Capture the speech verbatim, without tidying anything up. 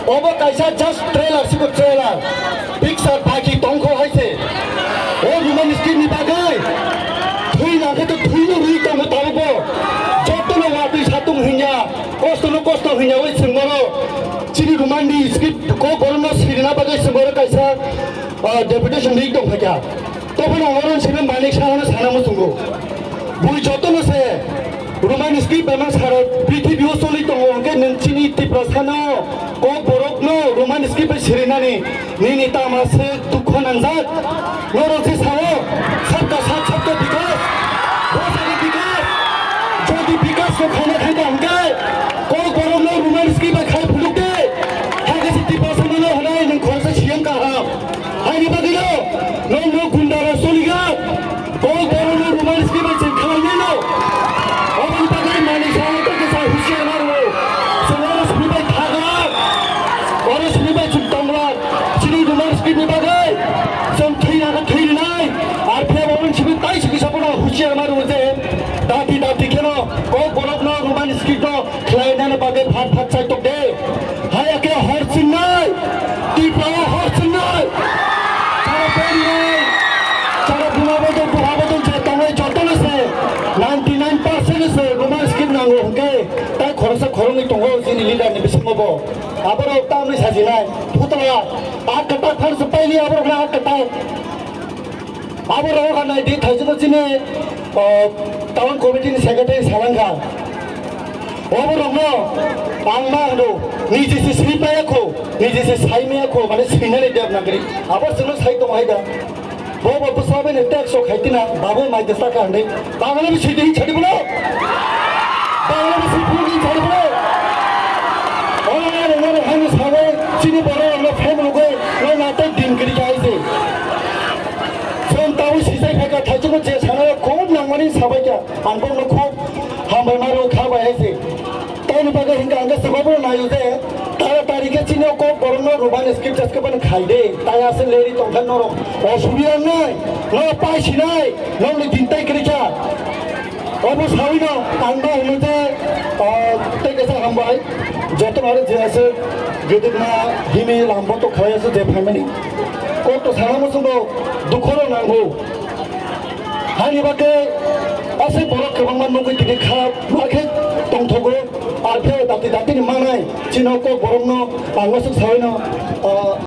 Obo kaisa just trailer, siko trailer. Picture baki tongkho hai se. O Roman script ni bagwi thwi nangkhe to thwi no rwi tongo tabukbo. Jotono watwi satung hinya, kosto no kosto hinya oi swngmoro. Chini Roman ni script ko borokno sirina bagwi swngmoro kaisa, ah, deputation ri tong phaikha. Toboni oro sini Manik Saha no sana muchungo. Bui jotono se Roman script bemang sara prithibi o choli tongo, hwnkhe nwng chini Tiprasa no Kokborok no Roman script bai sirinani nini tama se dukho nangjak. Norok se sao, sabka sath sabka bikas, bosani bikas. Jodi bikas no khaina khaina hwnkhe Kokborok no Roman script bai khai phunuk de. Hakhe se Tiprasa no hwnai nwng khoroksa C M kaham. Haini bagwino nokno gundaro soligak, Kokborokno Roman script bai chwng khlainai no. Oboni bagwi Manik Saha tei kisa husiar ma rwo. Chwng oro simi bai thagak, oro simi bai chwng tonglak. Chini Roman script ni bagwi chwng thwi nangkha thwi rwnai. Ar phiya bo oboni simi tai se kisa bono husiar ma rwo je dati dati kheno Kokborokno Roman script no khlainani bagwi phat phat chaitok de. Haya khe hor chingnai, Tripura o hor chingnai. Chara perinai, chara buma bodol, buha bodol je tongnai jotono se ninety nine percent se Roman script nango hwnkhe tai khoroksa khoroknwi tongo chini leader ni bisingo bo. Aborok tamni sajinai, phutla, a kwtak phan se paili aborok na a kwtak. Abo rok hanai di thaisukgo chini, o, town committee ni secretary salangkha. Obo rokno ang ma hwno, niji se swi paya kho, niji se sai maya kho, mane swinani Devanagari. Abo chwngno sai tong hai da. Bo bo bwsa bai ni text o khai tina, babo mai de saka hwnwi. Bangla bi sidi hin chadi bolo. Bangla bi sidi hin chadi bolo. Ola na rengna rengna ni sabai chini borok rokno phem rwgwi, no na tai din kiri khai se. Chwng tabuk sijak phaikha, thaichukno je sanao khub nangmani sabaikha, ang bokno khub hambai ma rw kha bai hai se. Taini bagwi hinkha ang khe chwngno bono naio je, tara tari khe chini o Kokborokno Roman script jas khe bono khai de, tai aswk leri tongkha norok, osubida wngnai, norok pai sinai, nokni din tai kwrwi kha. Obo sawino ang ba hwnwi je, ah, tei kaisa hambai, jotono aro je aswk gedekma himwi lambo to khlai aswk je phaimani. Kok to sana muchungo dukhoro nango. Hani bagwi aswk borok kwbangma nugwi tini kha ma khe tongthogo, ar khe dati dati ni manai chino Kokborokno ang aswk sawino, ah,